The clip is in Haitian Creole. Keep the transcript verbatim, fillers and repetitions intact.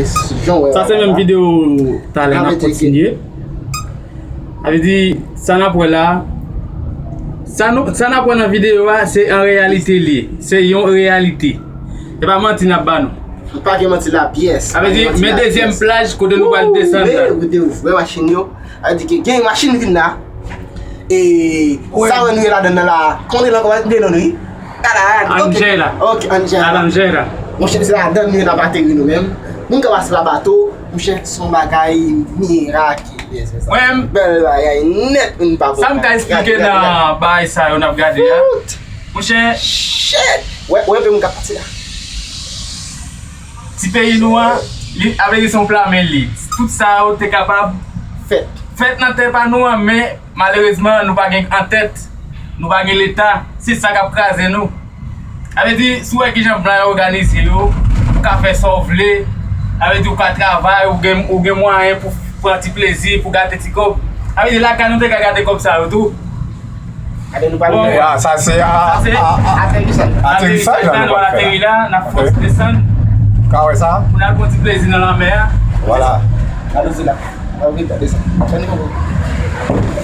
Sa se menm videyo talè n ap kontinye. Sa vle di, sa n ap wè la, sa nou, sa n ap wè nan videyo a, se an reyalite li ye. Se yon reyalite. E pa manti n ap ba nou. Pa gen manti la pyès. Sa vle di, men dezyèm plaj kote nou pral desann la. Kote ou vwè machin yo. Sa vle di ke gen machin vin la. E sa wè nou ye ladan nan la. Konn li ankò, pa bliye non nou wi. Alan, ok. Angela. Ok, Angela. Alan Angela. Monchè, se ladan nou ye n ap ateri nou menm. Moun k ap pase pa bato, monchè, se yon bagay mirakilè, se sa. Mwen menm, bèl bagay nèt, moun pa bon. Sa m ka eksplike nan bagay sa yo n ap gade a. Monchè, shit. Wè, wè, pe moun k ap pase la. Ti peyi nou an, li, avè li se yon pla men li. Tout sa yo te kapab fèt. Fèt nan tè pa nou an, men malerezman, nou pa gen antèt, nou pa gen leta. Se sa k ap kraze nou. Sa vle di, si w wè kijan blan yo òganize yo, ou ka fè sa w vle. Sa vle di, ou ka travay, ou gen, ou gen mwayen pou pran ti plezi, pou gate ti kòb. Sa vle di, lakay nou te ka gate kòb sa yo tou. Gade nou pale. Bon. Ah, sa se a, sa se a, a, aterisaj la, nou pral ateri la, n ap fòs desann. Ka wè sa? Pou n al pran ti plezi nan lanmè a. Vwala. Gade se la. Gade se la. Gade nou.